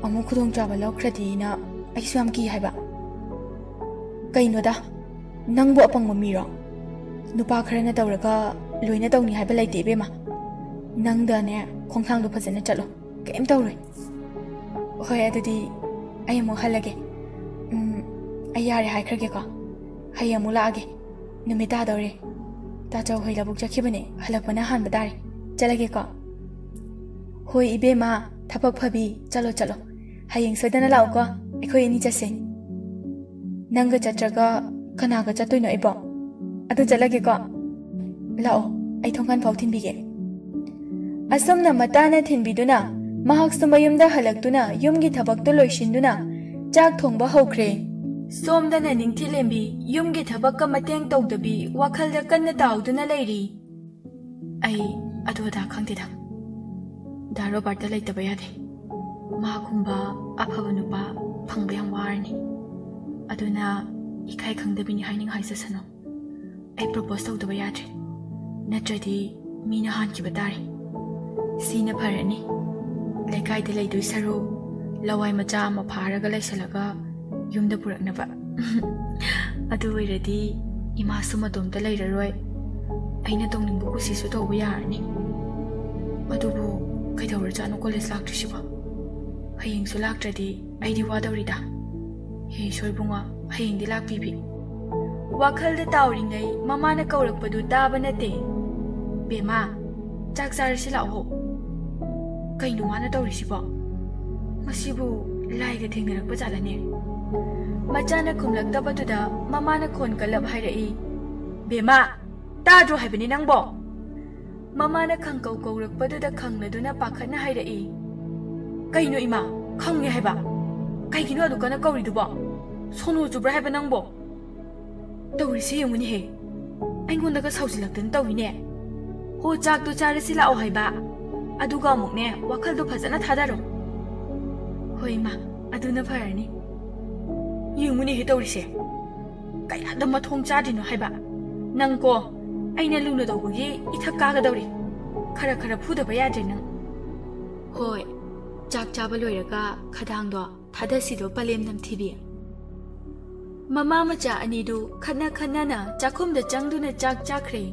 ꯑꯃꯨꯛ ꯈꯨꯗꯣꯡꯆꯥꯕ ꯂꯧꯈ꯭ꯔꯗꯤꯅ ꯑꯩꯁꯨ ꯌꯥꯝ ꯀꯤ ꯍꯥꯏꯕ꯫" "ꯀꯩꯅꯣꯗ, ꯅꯪꯕꯨ ꯑꯄꯪꯕ ꯃꯤꯔꯣ? ꯅꯨꯄꯥ ꯈꯔꯅ ꯇꯧꯔꯒ ꯂꯣꯏꯅ ꯇꯧꯅꯤ ꯍꯥꯏꯕ ꯂꯩꯇꯦ ꯏꯕꯦꯝꯃ꯫ ꯅꯪꯗꯅꯦ ꯈꯣꯡꯊꯥꯡꯗꯣ ꯐꯖꯅ ꯆꯠꯂꯣ, ꯀꯩꯝ ꯇꯧꯔꯣꯏ꯫" "ꯍꯣꯏ, ꯑꯗꯨꯗꯤ ꯑꯩ ꯑꯃꯨꯛ ꯍꯜꯂꯒꯦ꯫ ꯎꯝ, ꯑꯩ ꯌꯥꯔꯦ ꯍꯥꯏꯈ꯭ꯔꯒꯦꯀꯣ꯫ ꯍꯌꯦꯡ ꯑꯃꯨꯛ ꯂꯥꯛꯑꯒꯦ꯫ ꯅꯨꯃꯤꯠ ꯇꯥꯗꯧꯔꯦ꯫ ꯇꯥꯆꯧ ꯍꯣꯏ ꯂꯧꯕꯨꯛ ꯆꯠꯈꯤꯕꯅꯦ, ꯍꯜꯂꯛꯄꯅ ꯍꯥꯟꯕ ꯇꯥꯔꯦ꯫ ꯆꯠꯂꯒꯦꯀꯣ꯫" "ꯍꯣꯏ ꯏꯕꯦꯝꯃ, ꯊꯕꯛ ꯐꯕꯤ, ꯆꯠꯂꯣ ꯆꯠꯂꯣ꯫ ꯍꯌꯦꯡ ꯁꯣꯏꯗꯅ ꯂꯥꯛꯎꯀꯣ, ꯑꯩꯈꯣꯏ ꯑꯅꯤ ꯆꯠꯁꯦ꯫" "ꯅꯪꯒ ꯆꯠꯇ꯭ꯔꯒ ꯀꯅꯥꯒ ꯆꯠꯇꯣꯏꯅꯣ ꯑꯩꯕꯣ? ꯑꯗꯨ ꯆꯠꯂꯒꯦꯀꯣ꯫ ꯂꯥꯛꯑꯣ, ꯑꯩ ꯊꯣꯡꯒꯥꯟ ꯐꯥꯎ ꯊꯤꯟꯕꯤꯒꯦ꯫" ꯑꯁꯨꯝꯅ ꯃꯇꯥꯅ ꯊꯤꯟꯕꯤꯗꯨꯅ ꯃꯍꯥꯛꯁꯨ ꯃꯌꯨꯝꯗ ꯍꯜꯂꯛꯇꯨꯅ ꯌꯨꯝꯒꯤ ꯊꯕꯛꯇꯨ ꯂꯣꯏꯁꯤꯟꯗꯨꯅ ꯆꯥꯛ ꯊꯣꯡꯕ ꯍꯧꯈ꯭ꯔꯦ꯫ ꯁꯣꯝꯗꯅ ꯅꯤꯡꯊꯤꯂꯦꯝꯕꯤ ꯌꯨꯝꯒꯤ ꯊꯕꯛꯀ ꯃꯇꯦꯡ ꯇꯧꯗꯕꯤ ꯋꯥꯈꯜꯗ ꯀꯟꯅ ꯇꯥꯎꯗꯨꯅ ꯂꯩꯔꯤ꯫ "ꯑꯩ ꯑꯗꯨ ꯑꯗꯥ ꯈꯪꯗꯦꯗ꯫ ꯗꯥ ꯔꯣꯕꯥꯔꯠꯇ ꯂꯩꯇꯕ ꯌꯥꯗꯦ꯫ ꯃꯥꯒꯨꯝꯕ ꯑꯐꯕ ꯅꯨꯄꯥ ꯐꯪꯕ ꯌꯥꯝ ꯋꯥꯔꯅꯤ꯫ ꯑꯗꯨꯅ ꯏꯀꯥꯏ ꯈꯪꯗꯕꯤꯅꯤ ꯍꯥꯏꯅꯤꯡ ꯍꯥꯏꯖꯁꯅꯨ꯫ ꯑꯩ ꯄ꯭ꯔꯣꯄꯣꯁ ꯇꯧꯗꯕ ꯌꯥꯗ꯭ꯔꯦ꯫ ꯅꯠꯇ꯭ꯔꯗꯤ ꯃꯤꯅ ꯍꯥꯟꯈꯤꯕ ꯇꯥꯔꯦ꯫ ꯁꯤꯅ ꯐꯔꯅꯤ꯫ ꯂꯩꯀꯥꯏꯗ ꯂꯩꯗꯣꯏ ꯁꯔꯨꯛ ꯂꯋꯥꯏ ꯃꯆꯥ ꯑꯃ ꯐꯥꯔꯒ ꯂꯩꯁꯜꯂꯒ ꯌꯨꯝꯗ ꯄꯨꯔꯛꯅꯕ꯫ ꯑꯗꯨ ꯑꯣꯏꯔꯗꯤ ꯏꯃꯥꯁꯨ ꯃꯇꯣꯝꯇ ꯂꯩꯔꯔꯣꯏ꯫ ꯑꯩꯅ ꯇꯧꯅꯤꯡꯕ ꯀꯨꯁꯤꯁꯨ ꯇꯧꯕ ꯌꯥꯔꯅꯤ꯫ ꯑꯗꯨꯕꯨ ꯀꯩꯗꯧꯔꯖꯥꯠꯅꯣ ꯀꯣꯂꯦꯖ ꯂꯥꯛꯇ꯭ꯔꯤꯁꯤꯕꯣ? ꯍꯌꯦꯡꯁꯨ ꯂꯥꯛꯇ꯭ꯔꯗꯤ ꯑꯩꯗꯤ ꯋꯥꯗꯧꯔꯤꯗ꯫ ꯍꯦ ꯏꯁꯣꯔ ꯏꯕꯨꯡꯉꯣ, ꯍꯌꯦꯡꯗꯤ ꯂꯥꯛꯄꯤꯕꯤ꯫ ꯋꯥꯈꯜꯗ ꯇꯥꯎꯔꯤꯉꯩ ꯃꯃꯥꯅ ꯀꯧꯔꯛꯄꯗꯨ ꯇꯥꯕ ꯅꯠꯇꯦ꯫ "ꯕꯦꯝꯃ, ꯆꯥꯛ ꯆꯥꯔꯁꯤ ꯂꯥꯛꯑꯣ꯫" ꯀꯩꯅꯣ ꯃꯥꯅ ꯇꯧꯔꯤꯁꯤꯕꯣ? ꯃꯁꯤꯕꯨ ꯂꯥꯏꯒ ꯊꯦꯡꯅꯔꯛꯄ ꯖꯥꯠꯂꯅꯦ? ꯃꯆꯥꯅ ꯈꯨꯝꯂꯛꯇꯕꯗꯨꯗ ꯃꯃꯥꯅ ꯈꯣꯟ ꯀꯜꯂꯞ ꯍꯥꯏꯔꯛꯏ, "ꯕꯦꯝꯃ, ꯇꯥꯗ꯭ꯔꯣ ꯍꯥꯏꯕꯅꯤ ꯅꯪꯕꯣ?" ꯃꯃꯥꯅ ꯈꯪꯀꯧ ꯀꯧꯔꯛꯄꯗꯨꯗ ꯈꯪꯂꯗꯨꯅ ꯄꯥꯈꯠꯅ ꯍꯥꯏꯔꯛꯏ, "ꯀꯩꯅꯣ ꯏꯃꯥ, ꯈꯪꯉꯦ ꯍꯥꯏꯕ? ꯀꯩꯒꯤꯅꯣ ꯑꯗꯨ ꯀꯟꯅ ꯀꯧꯔꯤꯗꯨꯕꯣ? ꯁꯣꯅꯣ ꯆꯨꯕ꯭ꯔꯥ ꯍꯥꯏꯕ ꯅꯪꯕꯣ?" "ꯇꯧꯔꯤꯁꯦ ꯌꯦꯡꯉꯨꯅꯦꯍꯦ, ꯑꯩꯉꯣꯟꯗꯒ ꯁꯥꯎꯖꯤꯜꯂꯛꯇꯅ ꯇꯧꯏꯅꯦ꯫ ꯍꯣ, ꯆꯥꯛꯇꯣ ꯆꯥꯔꯁꯤ ꯂꯥꯛꯑꯣ ꯍꯥꯏꯕ, ꯑꯗꯨꯒ ꯑꯃꯨꯛꯅꯦ, ꯋꯥꯈꯜꯗꯣ ꯐꯖꯅ ꯊꯥꯗꯔꯣ꯫" "ꯍꯣꯏ ꯏꯃꯥ, ꯑꯗꯨꯅ ꯐꯔꯅꯤ꯫" "ꯌꯦꯡꯉꯨꯅꯦꯍꯦ ꯇꯧꯔꯤꯁꯦ, ꯀꯌꯥꯗ ꯃꯊꯣꯡ ꯆꯥꯗ꯭ꯔꯤꯅꯣ ꯍꯥꯏꯕ꯫ ꯅꯪꯀꯣ, ꯑꯩꯅ ꯂꯨꯅ ꯇꯧꯕꯒꯤ ꯏꯊꯛ ꯀꯥꯒꯗꯧꯔꯤ꯫ ꯈꯔ ꯈꯔ ꯐꯨꯗꯕ ꯌꯥꯗ꯭ꯔꯦ ꯅꯪ꯫" "ꯍꯣꯏ, ꯆꯥꯛ ꯆꯥꯕ ꯂꯣꯏꯔꯒ ꯈꯗꯥꯡꯗꯣ ꯊꯥꯗꯁꯤꯗꯣ, ꯄꯂꯦꯝ ꯅꯝꯊꯤꯕꯤ꯫" ꯃꯃꯥ ꯃꯆꯥ ꯑꯅꯤꯗꯨ ꯈꯠꯅ ꯈꯠꯅꯅ ꯆꯥꯛꯈꯨꯝꯗ ꯆꯪꯗꯨꯅ ꯆꯥꯛ ꯆꯥꯈ꯭ꯔꯦ꯫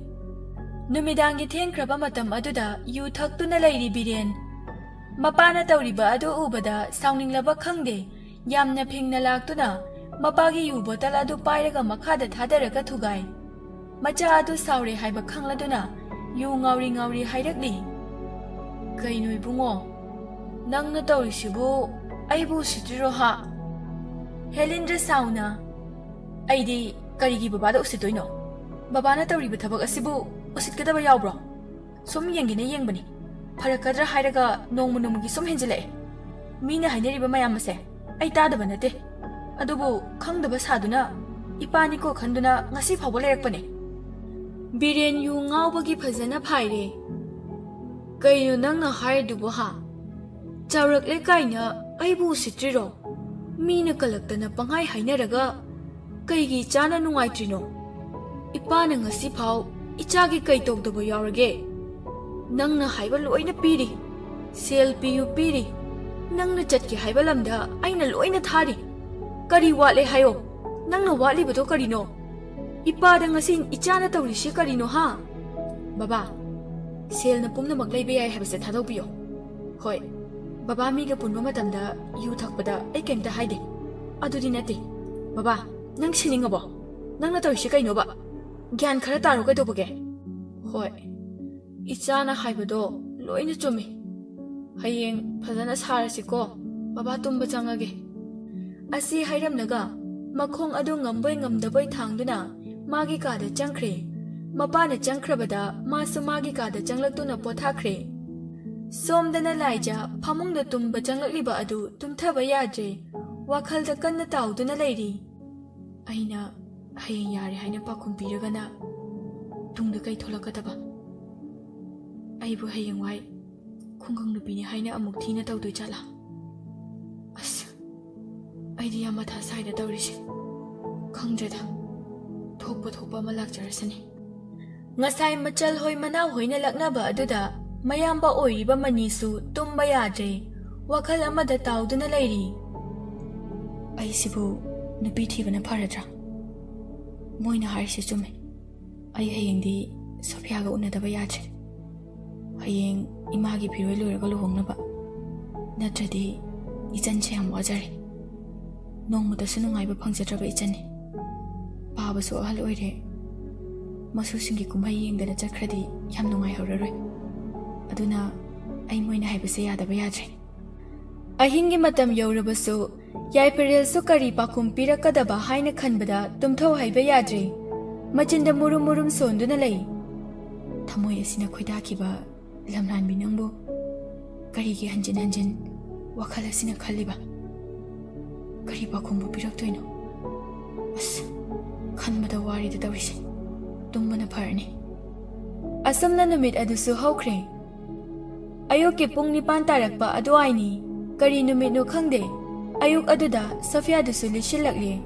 ꯅꯨꯃꯤꯗꯥꯡꯒꯤ ꯊꯦꯡꯈ꯭ꯔꯕ ꯃꯇꯝ ꯑꯗꯨꯗ ꯌꯨ ꯊꯛꯇꯨꯅ ꯂꯩꯔꯤ ꯕꯤꯔꯦꯟ꯫ ꯃꯄꯥꯅ ꯇꯧꯔꯤꯕ ꯑꯗꯨ ꯎꯕꯗ ꯁꯥꯎꯅꯤꯡꯂꯕ ꯈꯪꯗꯦ, ꯌꯥꯝꯅ ꯐꯤꯡꯅ ꯂꯥꯛꯇꯨꯅ ꯃꯄꯥꯒꯤ ꯌꯨ ꯕꯣꯇꯜ ꯑꯗꯨ ꯄꯥꯏꯔꯒ ꯃꯈꯥꯗ ꯊꯥꯗꯔꯒ ꯊꯨꯒꯥꯏ꯫ ꯃꯆꯥ ꯑꯗꯨ ꯁꯥꯎꯔꯦ ꯍꯥꯏꯕ ꯈꯪꯂꯗꯨꯅ ꯌꯨ ꯉꯥꯎꯔꯤ ꯉꯥꯎꯔꯤ ꯍꯥꯏꯔꯛꯂꯤ꯫ "ꯀꯩꯅꯣ ꯏꯕꯨꯡꯉꯣ, ꯅꯪꯅ ꯇꯧꯔꯤꯁꯤꯕꯨ ꯑꯩꯕꯨ ꯎꯁꯤꯠꯇ꯭ꯔꯤꯔꯣ ꯍꯥ?" ꯍꯦꯂꯤꯟꯗ꯭ꯔ ꯁꯥꯎꯅ, "ꯑꯩꯗꯤ ꯀꯔꯤꯒꯤ ꯕꯕꯥꯗ ꯎꯁꯤꯠꯇꯣꯏꯅꯣ? ꯕꯕꯥꯅ ꯇꯧꯔꯤꯕ ꯊꯕꯛ ꯑꯁꯤꯕꯨ ꯎꯁꯤꯠꯀꯗꯕ ꯌꯥꯎꯕ꯭ꯔꯣ? ꯁꯨꯝ ꯌꯦꯡꯒꯦꯅ ꯌꯦꯡꯕꯅꯤ꯫ ꯐꯔꯛꯀꯗ꯭ꯔꯥ ꯍꯥꯏꯔꯒ ꯅꯣꯡꯃ ꯅꯣꯡꯃꯒꯤ ꯁꯨꯝ ꯍꯦꯟꯖꯤꯜꯂꯛꯑꯦ꯫ ꯃꯤꯅ ꯍꯥꯏꯅꯔꯤꯕ ꯃꯌꯥꯝ ꯑꯁꯦ ꯑꯩ ꯇꯥꯗꯕ ꯅꯠꯇꯦ꯫ ꯑꯗꯨꯕꯨ ꯈꯪꯗꯕ ꯁꯥꯗꯨꯅ ꯏꯄꯥꯅꯤꯀꯣ ꯈꯟꯗꯨꯅ ꯉꯁꯤ ꯐꯥꯎꯕ ꯂꯩꯔꯛꯄꯅꯦ꯫" ꯕꯤꯔꯦꯟ ꯌꯨ ꯉꯥꯎꯕꯒꯤ ꯐꯖꯅ ꯐꯥꯏꯔꯦ꯫ "ꯀꯩꯅꯣ ꯅꯪꯅ ꯍꯥꯏꯔꯤꯗꯨꯕꯨ ꯍꯥ? ꯆꯥꯎꯔꯛꯂꯦ ꯀꯥꯏꯅ ꯑꯩꯕꯨ ꯎꯁꯤꯠꯇ꯭ꯔꯤꯔꯣ? ꯃꯤꯅ ꯀꯜꯂꯛꯇꯅ ꯄꯪꯍꯥꯏ ꯍꯥꯏꯅꯔꯒ ꯀꯩꯒꯤ ꯏꯆꯥꯅ ꯅꯨꯡꯉꯥꯏꯇ꯭ꯔꯤꯅꯣ? ꯏꯄꯥꯅ ꯉꯁꯤ ꯐꯥꯎ ꯏꯆꯥꯒꯤ ꯀꯩ ꯇꯧꯗꯕ ꯌꯥꯎꯔꯒꯦ? ꯅꯪꯅ ꯍꯥꯏꯕ ꯂꯣꯏꯅ ꯄꯤꯔꯤ, ꯁꯦꯜ ꯄꯤꯌꯨ ꯄꯤꯔꯤ, ꯅꯪꯅ ꯆꯠꯀꯦ ꯍꯥꯏꯕ ꯂꯝꯗ ꯑꯩꯅ ꯂꯣꯏꯅ ꯊꯥꯔꯤ꯫ ꯀꯔꯤ ꯋꯥꯠꯂꯦ ꯍꯥꯏꯌꯣ? ꯅꯪꯅ ꯋꯥꯠꯂꯤꯕꯗꯣ ꯀꯔꯤꯅꯣ? ꯏꯄꯥꯗ ꯉꯁꯤ ꯏꯆꯥꯅ ꯇꯧꯔꯤꯁꯤ ꯀꯔꯤꯅꯣ ꯍꯥ?" "ꯕꯕꯥ, ꯁꯦꯜꯅ ꯄꯨꯝꯅꯃꯛ ꯂꯩꯕ ꯌꯥꯏ ꯍꯥꯏꯕꯁꯦ ꯊꯥꯗꯣꯛꯄꯤꯌꯣ꯫ ꯍꯣꯏ, ꯕꯕꯥ ꯃꯤꯒ ꯄꯨꯟꯕ ꯃꯇꯝꯗ ꯌꯨ ꯊꯛꯄꯗ ꯑꯩ ꯀꯩꯝꯇ ꯍꯥꯏꯗꯦ꯫ ꯑꯗꯨꯗꯤ ꯅꯠꯇꯦ꯫ ꯕꯕꯥ, ꯅꯪ ꯁꯤꯅꯤꯡꯉꯕꯣ? ꯅꯪꯅ ꯇꯧꯔꯤꯁꯤ ꯀꯩꯅꯣꯕ? ꯒ꯭ꯌꯥꯟ ꯈꯔ ꯇꯥꯔꯣ, ꯀꯩꯗꯧꯕꯒꯦ? ꯍꯣꯏ, ꯏꯆꯥꯅ ꯍꯥꯏꯕꯗꯣ ꯂꯣꯏꯅ ꯆꯨꯝꯃꯤ꯫ ꯍꯌꯦꯡ ꯐꯖꯅ ꯁꯥꯔꯁꯤꯀꯣ, ꯕꯕꯥ ꯇꯨꯝꯕ ꯆꯪꯉꯒꯦ꯫ ꯑꯁꯤ ꯍꯥꯏꯔꯝꯂꯒ ꯃꯈꯣꯡ ꯑꯗꯨ ꯉꯝꯕꯣꯏ ꯉꯝꯗꯕꯣꯏ ꯊꯥꯡꯗꯨꯅ ꯃꯥꯒꯤ ꯀꯥꯗ ꯆꯪꯈ꯭ꯔꯦ꯫ ꯃꯄꯥꯅ ꯆꯪꯈ꯭ꯔꯕꯗ ꯃꯥꯁꯨ ꯃꯥꯒꯤ ꯀꯥꯗ ꯆꯪꯂꯛꯇꯨꯅ ꯄꯣꯊꯥꯈ꯭ꯔꯦ꯫ ꯁꯣꯝꯗꯅ ꯂꯥꯏꯖ ꯐꯃꯨꯡꯗ ꯇꯨꯝꯕ ꯆꯪꯂꯛꯂꯤꯕ ꯑꯗꯨ ꯇꯨꯝꯊꯕ ꯌꯥꯗ꯭ꯔꯦ꯫ ꯋꯥꯈꯜꯗ ꯀꯟꯅ ꯇꯥꯎꯗꯨꯅ ꯂꯩꯔꯤ꯫ ꯑꯩꯅ ꯍꯌꯦꯡ ꯌꯥꯔꯦ ꯍꯥꯏꯅ ꯄꯥꯎꯈꯨꯝ ꯄꯤꯔꯒꯅ ꯇꯨꯡꯗ ꯀꯩ ꯊꯣꯛꯂꯛꯀꯗꯕ? ꯑꯩꯕꯨ ꯍꯌꯦꯡꯋꯥꯏ ꯈꯨꯡꯒꯪ ꯅꯨꯄꯤꯅꯤ ꯍꯥꯏꯅ ꯑꯃꯨꯛ ꯊꯤꯅ ꯇꯧꯗꯣꯏ ꯖꯥꯠꯂꯥ? ꯑꯁ, ꯑꯩꯗꯤ ꯌꯥꯝ ꯃꯊꯥ ꯁꯥꯏꯗ ꯇꯧꯔꯤꯁꯦ꯫ ꯈꯪꯗ꯭ꯔꯦꯗ, ꯊꯣꯛꯄ ꯊꯣꯛꯄ ꯑꯃ ꯂꯥꯛꯆꯔꯁꯅꯤ꯫ ꯉꯁꯥꯏ ꯃꯆꯜ ꯍꯣꯏ ꯃꯅꯥꯎ ꯍꯣꯏꯅ ꯂꯛꯅꯕ ꯑꯗꯨꯗ ꯃꯌꯥꯝꯕ ꯑꯣꯏꯔꯤꯕ ꯃꯅꯤꯁꯨ ꯇꯨꯝꯕ ꯌꯥꯗ꯭ꯔꯦ, ꯋꯥꯈꯜ ꯑꯃꯗ ꯇꯥꯎꯗꯨꯅ ꯂꯩꯔꯤ꯫ ꯑꯩꯁꯤꯕꯨ ꯅꯨꯄꯤ ꯊꯤꯕꯅ ꯐꯔꯗ꯭ꯔꯥ? ꯃꯣꯏꯅ ꯍꯥꯏꯔꯤꯁꯤ ꯆꯨꯝꯃꯦ꯫ ꯑꯩ ꯍꯌꯦꯡꯗꯤ ꯁꯣꯐꯤꯌꯥꯒ ꯎꯅꯗꯕ ꯌꯥꯗ꯭ꯔꯦ꯫ ꯍꯌꯦꯡ ꯏꯃꯥꯒꯤ ꯐꯤꯔꯣꯏ ꯂꯣꯏꯔꯒ ꯂꯨꯍꯣꯡꯅꯕ, ꯅꯠꯇ꯭ꯔꯗꯤ ꯏꯆꯟꯁꯦ ꯌꯥꯝ ꯋꯥꯖꯔꯦ꯫ ꯅꯣꯡꯃꯇꯁꯨ ꯅꯨꯡꯉꯥꯏꯕ ꯐꯪꯖꯗ꯭ꯔꯕ ꯏꯆꯟꯅꯤ꯫ ꯄꯥꯕꯁꯨ ꯑꯍꯜ ꯑꯣꯏꯔꯦ꯫ ꯃꯁꯨꯁꯤꯡꯒꯤ ꯀꯨꯝꯍꯩ ꯌꯦꯡꯗꯅ ꯆꯠꯈ꯭ꯔꯗꯤ ꯌꯥꯝ ꯅꯨꯡꯉꯥꯏꯍꯧꯔꯔꯣꯏ꯫ ꯑꯗꯨꯅ ꯑꯩ ꯃꯣꯏꯅ ꯍꯥꯏꯕꯁꯦ ꯌꯥꯗꯕ ꯌꯥꯗ꯭ꯔꯦ꯫ ꯑꯍꯤꯡꯒꯤ ꯃꯇꯝ ꯌꯧꯔꯕꯁꯨ ꯌꯥꯏꯐꯔꯦꯜꯁꯨ ꯀꯔꯤ ꯄꯥꯎꯈꯨꯝ ꯄꯤꯔꯛꯀꯗꯕ ꯍꯥꯏꯅ ꯈꯟꯕꯗ ꯇꯨꯝꯊꯧ ꯍꯥꯏꯕ ꯌꯥꯗ꯭ꯔꯦ꯫ ꯃꯆꯤꯟꯗ ꯃꯨꯔꯨꯝ ꯃꯨꯔꯨꯝ ꯁꯣꯟꯗꯨꯅ ꯂꯩ꯫ ꯊꯃꯣꯏ ꯑꯁꯤꯅ ꯈꯣꯏꯗꯥꯈꯤꯕ ꯂꯝꯂꯥꯟꯕꯤ ꯅꯪꯕꯨ ꯀꯔꯤꯒꯤ ꯍꯟꯖꯤꯟ ꯍꯟꯖꯤꯟ ꯋꯥꯈꯜ ꯑꯁꯤꯅ ꯈꯜꯂꯤꯕ? ꯀꯔꯤ ꯄꯥꯎꯈꯨꯝꯕꯨ ꯄꯤꯔꯛꯇꯣꯏꯅꯣ? ꯑꯁ, ꯈꯟꯕꯗ ꯋꯥꯔꯤꯗ ꯇꯧꯔꯤꯁꯦ꯫ ꯇꯨꯝꯕꯅ ꯐꯔꯅꯤ꯫ ꯑꯁꯨꯝꯅ ꯅꯨꯃꯤꯠ ꯑꯗꯨꯁꯨ ꯍꯧꯈ꯭ꯔꯦ꯫ ꯑꯌꯨꯛꯀꯤ ꯄꯨꯡ ꯅꯤꯄꯥꯟ ꯇꯥꯔꯛꯄ ꯑꯗꯨꯋꯥꯏꯅꯤ꯫ ꯀꯔꯤ ꯅꯨꯃꯤꯠꯅꯣ ꯈꯪꯗꯦ, ꯑꯌꯨꯛ ꯑꯗꯨꯗ ꯁꯣꯐꯤꯌꯥꯗꯨꯁꯨ ꯂꯤꯠꯁꯤꯜꯂꯛꯂꯦ꯫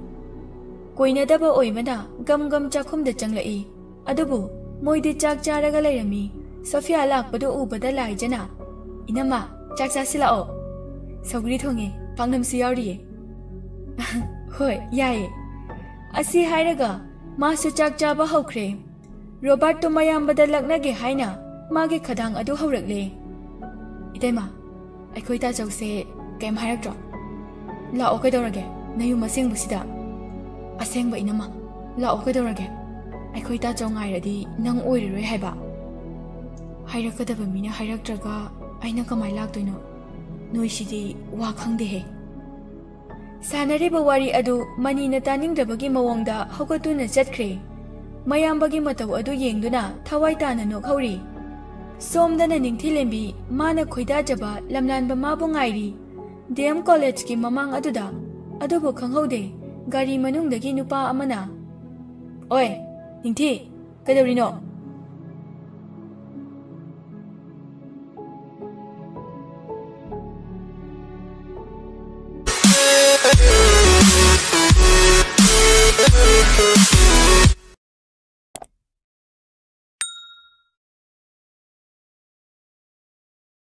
ꯀꯣꯏꯅꯗꯕ ꯑꯣꯏꯕꯅ ꯒꯝ ꯒꯝ ꯆꯥꯛꯈꯨꯝꯗ ꯆꯪꯂꯛꯏ꯫ ꯑꯗꯨꯕꯨ ꯃꯣꯏꯗꯤ ꯆꯥꯛ ꯆꯥꯔꯒ ꯂꯩꯔꯝꯃꯤ꯫ ꯁꯣꯐꯤꯌꯥ ꯂꯥꯛꯄꯗꯨ ꯎꯕꯗ ꯂꯥꯏꯖꯅ, "ꯏꯅꯝꯃ, ꯆꯥꯛ ꯆꯥꯁꯤꯜꯂꯛꯑꯣ꯫ ꯁꯧꯒ꯭ꯔꯤ ꯊꯣꯡꯉꯦ, ꯄꯥꯛꯅꯝꯁꯨ ꯌꯥꯎꯔꯤꯌꯦ꯫" "ꯍꯣꯏ, ꯌꯥꯏꯌꯦ꯫" ꯑꯁꯤ ꯍꯥꯏꯔꯒ ꯃꯥꯁꯨ ꯆꯥꯛ ꯆꯥꯕ ꯍꯧꯈ꯭ꯔꯦ꯫ ꯔꯣꯕꯥꯔꯠꯇꯣ ꯃꯌꯥꯝꯕꯗ ꯂꯛꯅꯒꯦ ꯍꯥꯏꯅ ꯃꯥꯒꯤ ꯈꯗꯥꯡ ꯑꯗꯨ ꯍꯧꯔꯛꯂꯦ꯫ "ꯏꯇꯩꯃ, ꯑꯩꯈꯣꯏ ꯇꯥꯆꯧꯁꯦ ꯀꯩꯝ ꯍꯥꯏꯔꯛꯇ꯭ꯔꯣ? ꯂꯥꯛꯑꯣ, ꯀꯩꯗꯧꯔꯒꯦ, ꯅꯌꯨꯝ ꯑꯁꯦꯡꯕꯁꯤꯗ꯫" "ꯑꯁꯦꯡꯕ ꯏꯅꯝꯃ, ꯂꯥꯛꯑꯣ, ꯀꯩꯗꯧꯔꯒꯦ? ꯑꯩꯈꯣꯏ ꯇꯥꯆꯧ ꯉꯥꯏꯔꯗꯤ ꯅꯪ ꯑꯣꯏꯔꯔꯣꯏ ꯍꯥꯏꯕ꯫ ꯍꯥꯏꯔꯛꯀꯗꯕ ꯃꯤꯅ ꯍꯥꯏꯔꯛꯇ꯭ꯔꯒ ꯑꯩꯅ ꯀꯃꯥꯏ ꯂꯥꯛꯇꯣꯏꯅꯣ? ꯅꯣꯏꯁꯤꯗꯤ ꯋꯥ ꯈꯪꯗꯦꯍꯦ꯫ ꯁꯥꯟꯅꯔꯤꯕ ꯋꯥꯔꯤ ꯑꯗꯨ ꯃꯅꯤꯅ ꯇꯥꯅꯤꯡꯗꯕꯒꯤ ꯃꯑꯣꯡꯗ ꯍꯧꯒꯠꯇꯨꯅ ꯆꯠꯈ꯭ꯔꯦ꯫ ꯃꯌꯥꯝꯕꯒꯤ ꯃꯇꯧ ꯑꯗꯨ ꯌꯦꯡꯗꯨꯅ ꯊꯋꯥꯏ ꯇꯥꯅ ꯅꯣꯛꯍꯧꯔꯤ꯫ ꯁꯣꯝꯗꯅ ꯅꯤꯡꯊꯤꯂꯦꯝꯕꯤ ꯃꯥꯅ ꯈꯣꯏꯗꯥꯖꯕ ꯂꯝꯂꯥꯟꯕ ꯃꯥꯕꯨ ꯉꯥꯏꯔꯤ꯫ ꯗꯤ ꯑꯦꯝ ꯀꯣꯂꯦꯖꯀꯤ ꯃꯃꯥꯡ ꯑꯗꯨꯗ꯫ ꯑꯗꯨꯕꯨ ꯈꯪꯍꯧꯗꯦ, ꯒꯥꯔꯤ ꯃꯅꯨꯡꯗꯒꯤ ꯅꯨꯄꯥ ꯑꯃꯅ, "ꯑꯣꯏ, ꯅꯤꯡꯊꯤ, ꯀꯩꯗꯧꯔꯤꯅꯣ?